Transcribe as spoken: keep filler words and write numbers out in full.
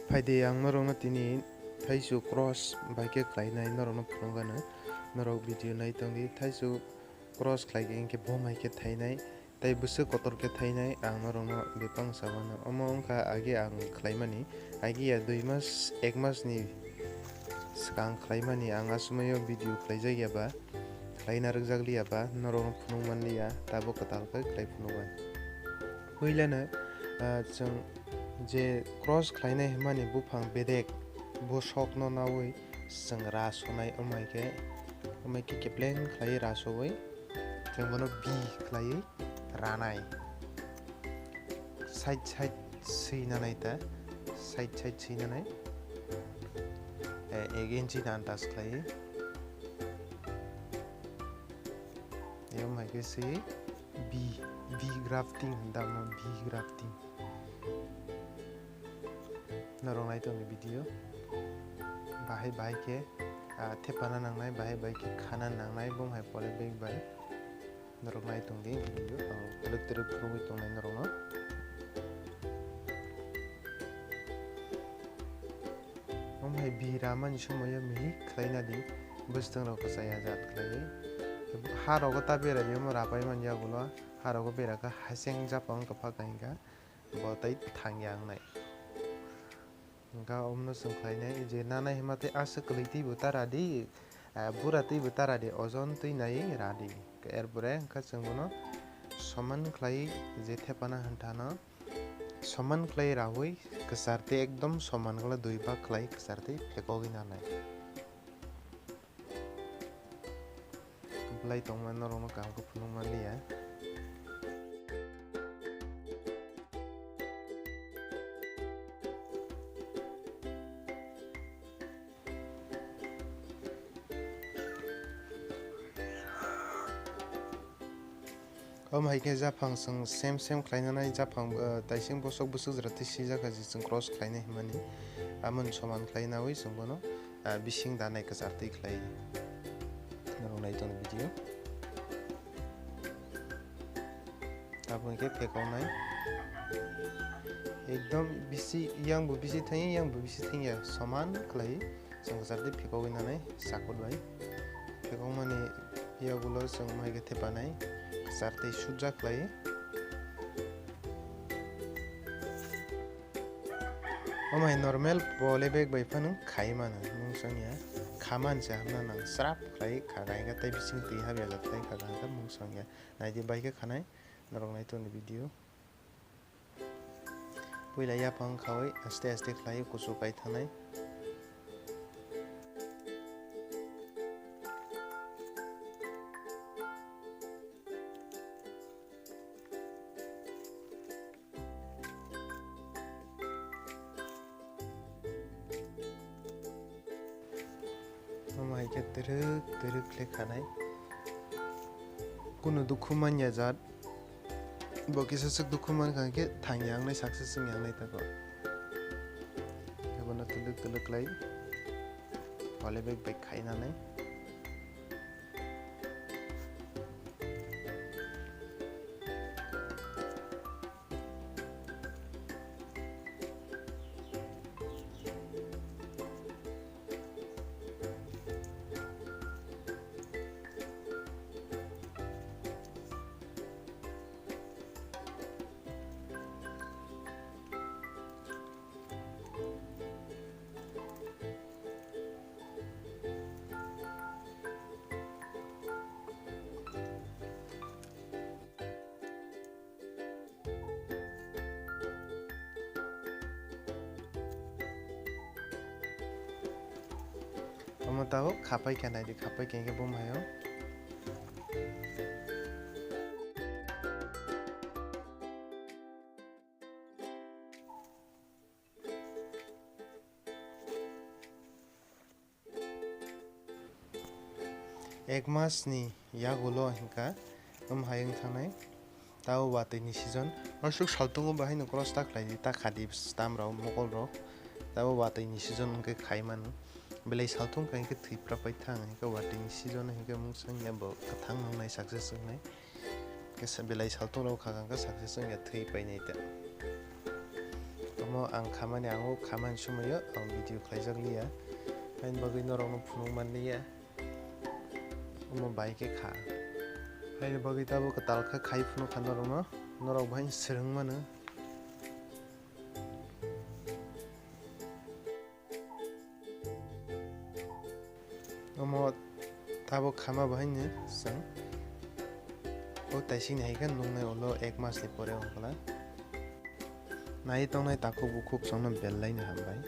Phaidi ang norokno tini thaisu cross bai khe khlainai norokno phunukgano. Norok video nai tongdi, thaisu cross khlai khe hinkhe bom hai khe thainai, tei bwswk kotor khe thainai ang norokno bebak sa mano. Omo wngkha age ang khlaimani, age ya dui mas, ek mas ni swkang khlaimani ang a sumaio video khlaijak ya ba, khlaina rwkjak liya ba, norokno phunuk man liya, tabuk kwtal khe khlai phunukgwi. Puilano, ah, chwng je cross khlainai hwnmani buphang bedek, bo sokno naui chwng ra sonai, amai khe, amai khe kepleng khlaiwi ra soui, chwng bono bi khlaiwi ranai. Side side swi nanai ta, side side swi nanai. Eh, ek inchi ni antas khlaiwi. Eyang hai khe swi bi, bi grafting hwn da mo, bi grafting. Norok nai tongni video. Bahai bahai khe, ah, thepana nangnai, bahai bahai khe khana nangnai, bom hai poly bag bai. Norok nai tongdi video, ang twrwk twrwk phunugwi tongnai norokno. Bom hai bi ramani somoio mihik khlaina di, bwswtwng rok kwchaya jat khlaiwi. Ha rogo ta berai omo rapai man yagulo, ha rogo bera kha haseng japang kwpha kainga. Bo tei thangya wngnai. Hwnkha omono chwng khlainai je nanai hwnma tei aswk kwlwi twibo ta radi, ah, bura twibo ta radi, ojon twi nai radi. Erpore hwnkha chwng bono soman khlai je thepana hwnthano soman khlai raui kwchar tei ekdom soman khlai dui bak khlai kwchar tei phekogwi nanai. Belai tongma norokno kaham khe phunuk man liya. Omo hai khe japhang chwng sem sem khlainanai, japhang, ah, taising bosok bwswk jora twi swijak kha je chwng cross khlainai hwnmani. Amoni soman khlai naui chwng bono, ah, bising danai kwchar twi khlai. Norok nai tongni video. Abo hwnkhe phekoknai. Ekdom bisi, yang bo bisi thangya, yang bo bisi thangya, soman khlai. Chwng kwchar twi phekogwi nanai sakut bai. Phekokmani yagulo chwng mai khe thepanai kwchar twi sujak khlai. Omo hai normal poly bag bai phano khai mano, mungsongya khaman se hamna nang srap khlai kha, kha tei bising twi habya jak khlai kha, kha mungsongya. Naidi bai khe khanai norok nai tongni video. Puila yaphang khaui aste aste khlai kuchuk kai thanai. Omo hai khe twrwk twrwk khe khanai. Kunu dukhu manya jat. Bo kisa swk dukhu mankha hwnkhe thang yangnai success wng yangnai tako. Khe bono twlwk twlwk khlai poly bag bai khainanai. Omo tabuk khapai khe naidi, khapai khe hwnkhe bumhaio. Ek mas ni yagulo hwnkha, wng hai wng thangnai. Tabo watwi ni season. Aswk saltungo bahai no cross ta khlai di, ta kha di stamp rok, mokol rok. Tabo watwi ni season wngkhe khai mano. Belai saltung kha hwnkhe thwi phra pai thang, hwnkhe watwi ni season hwnkhe mungsa wngya bo kwthang wngnai, success wngnai. Kisa belai saltung rok kha kha success wngya thwi painai ta. Omo ang khamani, ang o khamani somoio ang video khlaijak liya. Haini bagwi norokno phunuk man liya. Omo bai khe kha. Haini bagwi tabuk kwtal khe khai phunuk kha norokno. Norok bai swrwng mano. Omo tabuk khama bahaino chwng o taisingni hai khe nungnai ulo ek mas ni pore wngkha na. Nai tongnai takhuk bukhuk chwngno belai no hambai.